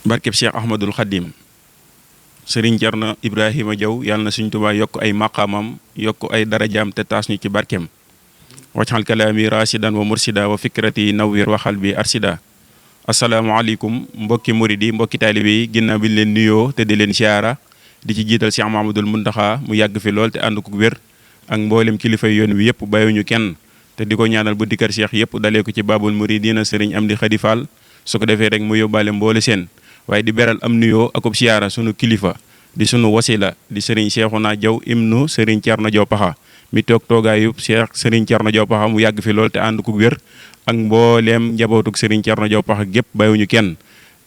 barkeb Cheikh Ahmadul Khadim Serigne Thierno Ibrahima Diaw yàlla na Sëriñ Tuubaa yokk ay maqaamam yokk ay darajaam te taas ñu ci barkeem wajxal kalaami rasidan wa mursida wa fikrati nawwir waxal bi arsida asalaamaaleykum mbokki murid yi mbokki taalibe yi ginnaaw bi leen nuyoo te di leen siyaara di ci jiital Cheikh Mahamadul Muntaxa mu yàgg fi lool te ànd ko wér ak mboolem kilifay yoon wi yëpp bàyyiwuñu kenn te di ko ñaanal bu dikkar Cheikh yëpp dalee ko ci babul muridina Serigne Amdi Khady Fall su ko defee rek mu yóbbaale mboole seen waaye di beral am nuyoo akub siyaara sunu kilifa di sunu wasila di Serigne Cheikhouna Diaw ibnu Serigne Thierno Diaw Pakha mi toog toogaayu Cheikh Serigne Thierno Diaw Pakha mu yàgg fi lool te ànd ko wér ak mbooleem njabootug Serigne Thierno Diaw Pakha gépp bàyyiwuñu kenn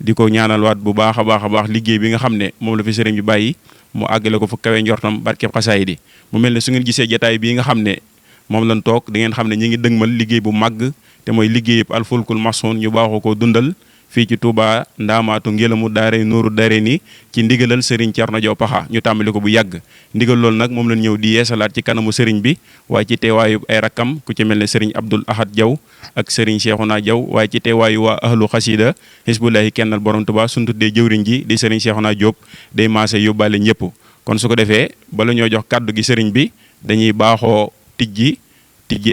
di ko ñaanal waat bu baax a baax liggéey bi nga xam ne moom la fi sëriñ bi bàyyi mu àggale ko fu kawe njortam barkeb xasaayid yi mu mel ne su ngeen gisee jataay bii nga xam ne moom lañ toog da ngeen xam ne ñi ngi dëgmal liggéey bu màgg te mooy liggéeyub alfulkul masoon ñu baaxoo ko dundal fii ci Touba ndaamaatu ngelamu daare nuuru daare ni ci ndigalal Serigne Thierno Diaw Pakha ñu tàmbali ko bu yàgg ndigal loolu nag moom lañ ñëw di yeesalaat ci kanamu Serigne bi waaye ci teewaayu ay rakkam ku ci mel ne Serigne Abdoul Ahad Diaw ak Serigne Cheikhouna Diaw waaye ci teewaayu waa ahlu xasida Hizbullahi kennal borom Touba suñu tuddee jëwriñ ji di Serigne Cheikhouna Diop day maase yóbbaale ñëpp kon su ko defee bala ñoo jox kàddu gi Serigne bi dañuy baaxoo tijji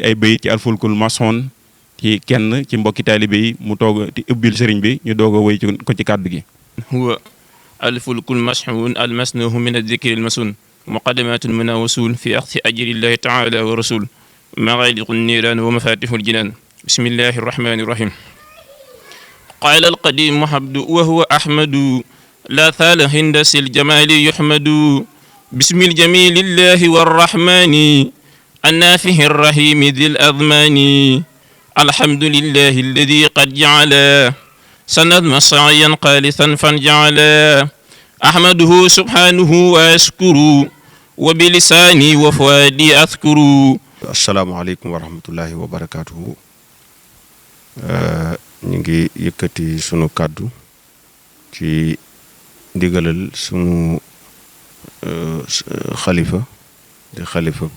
ay bayit ci alfulkul masoon ci kenn ci mbokki taalibe yi mu toog di ubbil sëriñ bi ñu doog a wéy ko ci kàddu gi huwa alfulkul mashhuun almasnuhu min adikri almasun muqaddamatun min awsul fi axsi ajrillahi taala wa rasul maghaliqu niran wa mafatihu aljinan bismillahi arrahmani irrahim qala alqadimu habdu wa huwa ahmadu la thala hinda sil jamali yuhmadu bismi ljamilillahi warrahmani annafihi arrahimi dhi ladmani الحمد لله الذي قد جعل سند مسعيا قالثا فانجعل أحمده سبحانه وأشكر وبلساني وفؤادي أذكر السلام عليكم ورحمة الله وبركاته ñu ngi yëkkati sunu kàddu ci ndigalal sunu xalifa di xalifa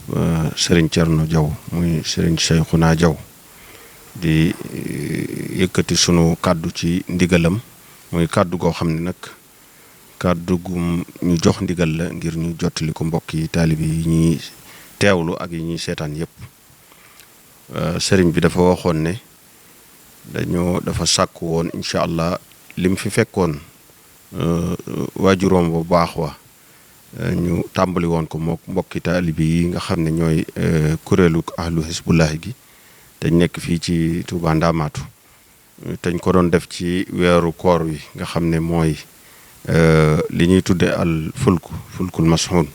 Serigne Thierno Diaw muy Serigne Cheikhouna Diaw di yëkkati sunu kàddu ci ndigalam muy kàddu goo xam ne nag kàddu gu ñu jox ndigal la ngir ñu jottali ko mbokk yi taalibe yi ñuy teewlu ak yi ñuy seetaan yépp sëriñ bi dafa waxoon ne dafa sàkku woon incha allah lim fi fekkoon waajuroom bu baax wa ñu tàmbali woon ko mook mbokki taalibe yi nga xam ne ñooy kuréelu ahlu Hizbullahi gi dañ nekk fii ci Touba Ndamaatu dañ ko doon def ci weeru koor wi nga xam ne mooy li ñuy tudde al fulkul mashhuun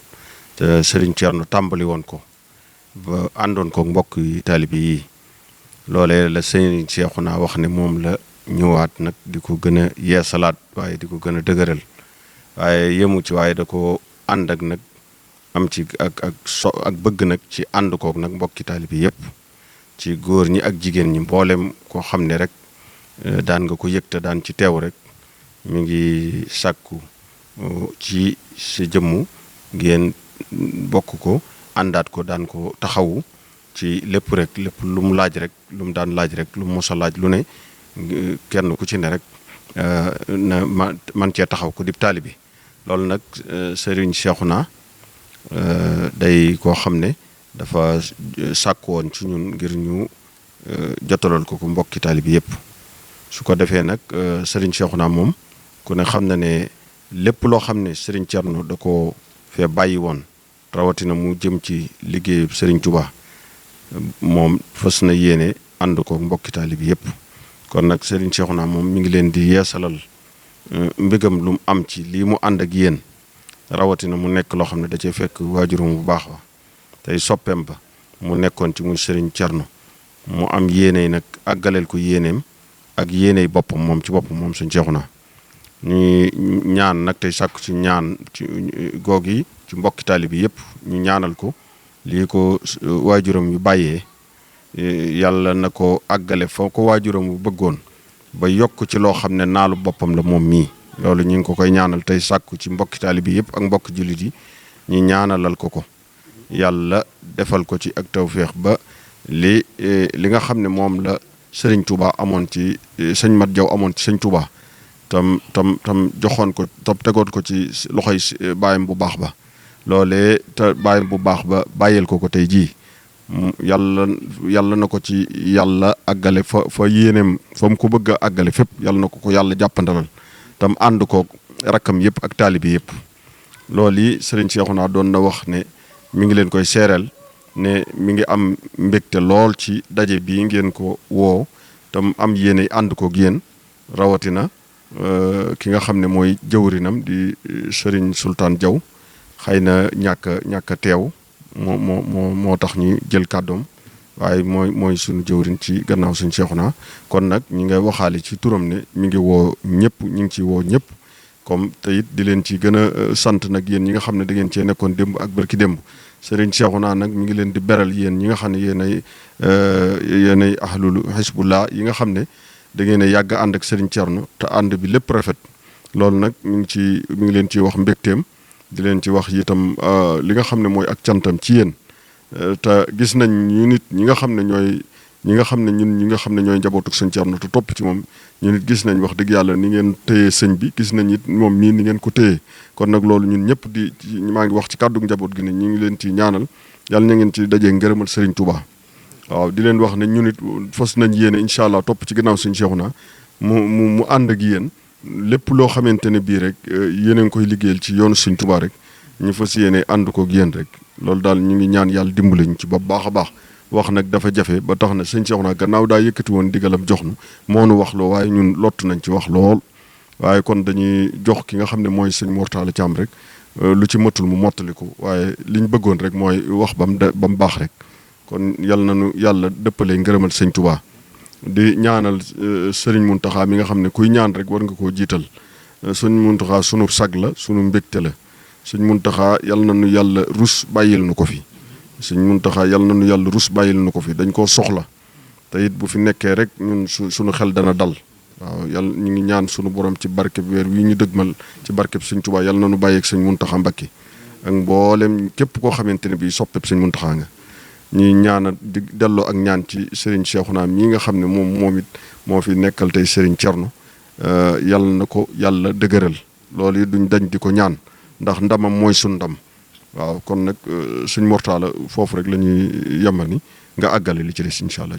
te Serigne Thierno tàmbali woon ko ba àndoon ko mbokk yi taalibe yi loolee la Serigne Cheikhouna wax ne moom la ñëwaat nag di ko gën a yeesalaat waaye di ko gën a dëgëral waaye yemu ci waaye da ko ànd ak nag am ci ak bëgg nag ci ànd kook nag mbokki taalibe yépp ci góor ñi ak jigéen ñi mboolem koo xam ne rek daan nga ko yëg te daan ci teew rek mi ngi sàkku ci sa jëmmu ngeen bokk ko àndaat ko daan ko taxawu ci lépp lu mu laaj rek lu mu daan laaj rek lu mu mos a laaj lu ne kenn ku ci ne rek na man cee taxaw ko dib taalibi loolu nag Serigne Cheikhouna day koo xam ne dafa sàkk woon ci ñun ngir ñu jotalal ko mbokki taalibe yépp su ko defee nag Serigne Cheikhouna moom ku ne xam na ne lépp loo xam ne Serigne Thierno da ko fee bàyyi woon rawatina mu jëm ci liggéeyu Serigne Touba moom fas na yéene ànd ko mbokki taalibe yépp kon nag Serigne Cheikhouna moom mi ngi leen di yeesalal mbégam lu mu am ci lii mu ànd ak yéen rawatina mu nekk loo xam ne da cee fekk waajuram bu baax wa tey soppeem ba mu nekkoon ci muy Serigne Thierno mu am yéeney nag àggaleel ko yéeneem ak yéeney boppam moom ci boppam moom Serigne Cheikhouna ñuy ñaan nag tey sàkku ci ñaan ci goog yi ci mbokki taalibe bi yépp ñu ñaanal ko lii ko waajuram yu bàyyee yàlla na ko àggale fa ko waajuram bu bëggoon ba yokk ci loo xam ne naalu boppam la moom mii loolu ñu ngi ko koy ñaanal tey sàkku ci mbokki taalibe bi yépp ak mbokki jullit yi ñu ñaanalal ko yàlla defal ko ci ak tawféex ba li nga xam ne moom la Serigne Touba amoon ci sëñ Mat Diaw amoon ci sëñ Touba tam joxoon ko tam tegoon ko ci loxoy baayam bu baax ba loolee te baayam bu baax ba bàyyil ko tey jii yàlla na ko ci yàlla àggale fa yéeneem fa mu ko bëgg a àggale fépp yàlla na ko yàlla jàppandalal tam ànd ko rakkam yëpp ak taalibi yëpp loolu yi Serigne Cheikhouna doon na wax ne mi ngi leen koy seereel ne mi ngi am mbégte lool ci daje bii ngeen ko woo tam am yéene ànd ko ak yéen rawatina ki nga xam ne mooy jëwrinam di Serigne Sultan Diaw xëy na ñàkk a teew moo tax ñu jël kàddoom waaye mooy suñu jëwriñ ci gannaaw suñu Cheikhouna kon nag ñi nga waxaale ci turam ne mi ngi woo ñëpp ñu ngi ci woo ñëpp comme te it di leen ci gën a sant nag yéen ñi nga xam ne da ngeen cee nekkoon démb ak barki démb Serigne Cheikhouna nag mi ngi leen di beral yéen ñi nga xam ne yéenay ahlul Hizbullah yi nga xam ne da ngeen a yàgg ànd ak Serigne Thierno te ànd bi lépp rafet loolu nag mi ngi leen ciy wax mbégteem di leen ci wax itam li nga xam ne mooy ak cantam ci yéen te gis nañ ñu nit ñi nga xam ne ñooy njabootu sëñ Thierno te topp ci moom ñu nit gis nañ wax dëgg yàlla ni ngeen téye sëñ bi gis nañ it moom mii ni ngeen ko téye kon nag loolu ñun ñëpp maa ngi wax ci kàddu njaboot gi ne ñu ngi leen ci ñaanal yàlla na ngeen ci dajee ngërëmal Serigne Touba waaw di leen wax ne ñun it fas nañ yéene incha allah topp ci gannaaw sëñ Cheikhouna mu ànd ak yéen lépp loo xamante ne bii rek yéen a ngi koy liggéeyal ci yoonu Sëñ Tuubaa rek ñu fas yéene ànd ko ak yéen rek loolu daal ñu ngi ñaan yàlla dimbali ñu ci ba baax a baax wax nag dafa jafe ba tax na sëñ Cheikhouna gannaaw daa yëkkati woon digalam jox nu moo nu wax loo waaye ñun lott nañ ci wax lool waaye kon dañuy jox ki nga xam ne mooy sëñ Mortalla Thiam rek lu ci matul mu mottali ko waaye liñ bëggoon rek mooy wax ba mu baax rek kon yàlla dëppalee ngërëmal Sëñ Tuubaa di ñaanal Serigne Mountakha mi nga xam ne kuy ñaan rek war nga koo jiital Serigne Mountakha sunu sag la sunu mbégte la Serigne Mountakha yal na nu yàlla rus bàyyil nu ko fi Serigne Mountakha yal na nu yàlla rus bàyyil nu ko fi dañ koo soxla te it bu fi nekkee rek ñun sunu xel dana dal waaw yàlla ñu ngi ñaan sunu borom ci barkeb weer wi ñu dëgmal ci barkeb Sëñ Tuubaa yal na nu bàyyeeg Serigne Mountakha Mbacké ak mboolem képp koo xamante ne bii soppeb Serigne Mountakha nga ñuy ñaanal di delloo ak ñaan ci Serigne Cheikhouna mii nga xam ne moom it moo fi nekkal tey Serigne Thierno yàlla na ko yàlla dëgëral loolu it duñ dañ di ko ñaan ndax ndamam mooy sun ndam waaw kon nag suñ Mortalla foofu rek la ñuy yemani nga àggale li ci des incha allah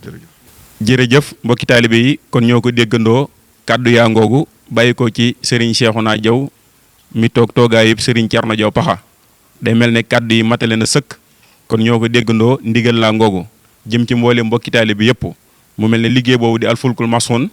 jërëjëf mbokki taalibe yi kon ñoo ko déggandoo kàddu yaa ngoogu bàyyi ko ci Serigne Cheikhouna Diaw mi toog toogaay yëpp Serigne Thierno Diaw Pakha day mel ne kàddu yi matale na sëkk. kon ñoo ko déggandoo ndigal laa ngoogu jëm ci mboole mbokki taalibe bi yëpp mu mel ne liggéey boobu di alfulkul masoon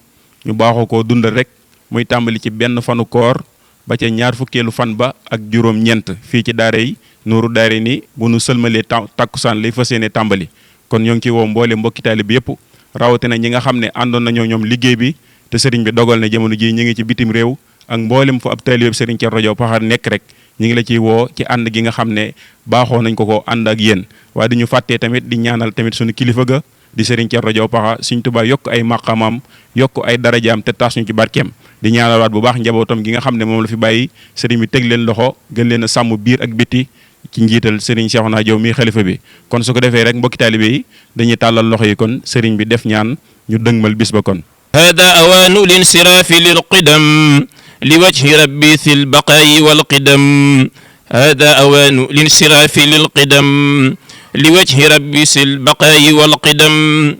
ñu baaxoo koo dundal rek muy tàmbali ci benn fanu koor ba ca ñaar fukkeelu fan ba ak juróom-ñeent fii ci daara yi nuuru daare ni bu nu sëlmalee takkusaan lay fas yéene tàmbali kon ñoo ngi ci woo mboole mbokki taalibe bi yëpp rawatina ñi nga xam ne àndoon nañoo ñoom liggéey bi te sëriñ bi dogal ne jamono ji ñi ngi ci bitim réew ak mboolem fu ab taalibe Serigne Thierno Diaw Pakha nekk rek ñu ngi la ciy woo ci ànd gi nga xam ne baaxoo nañ ko ànd ak yéen waaye du ñu fàttee tamit di ñaanal tamit suñu kilifa ga di Serigne Thierno Diaw Pakha Sëñ Tuubaa yokk ay maqamam yokk ay darajaam te taas ñu ci barkeem di ñaanalaat bu baax njabootam gi nga xam ne moom la fi bàyyi Serigne bi teg leen loxo gën leen a sàmm biir ak biti ci njiital Serigne Cheikhouna Diaw mii xalifa bi kon su ko defee rek mbokki taalibe yi dañuy tàllal loxo yi kon Serigne bi def ñaan ñu dëgmal bis ba kon hada awaanu linsiraafi lilqidam liwajhi rabbi fil baqaa'i wal qidam hada awaanu linsiraafi lilqidam liwajhi rabbi fil baqaa'i wal qidam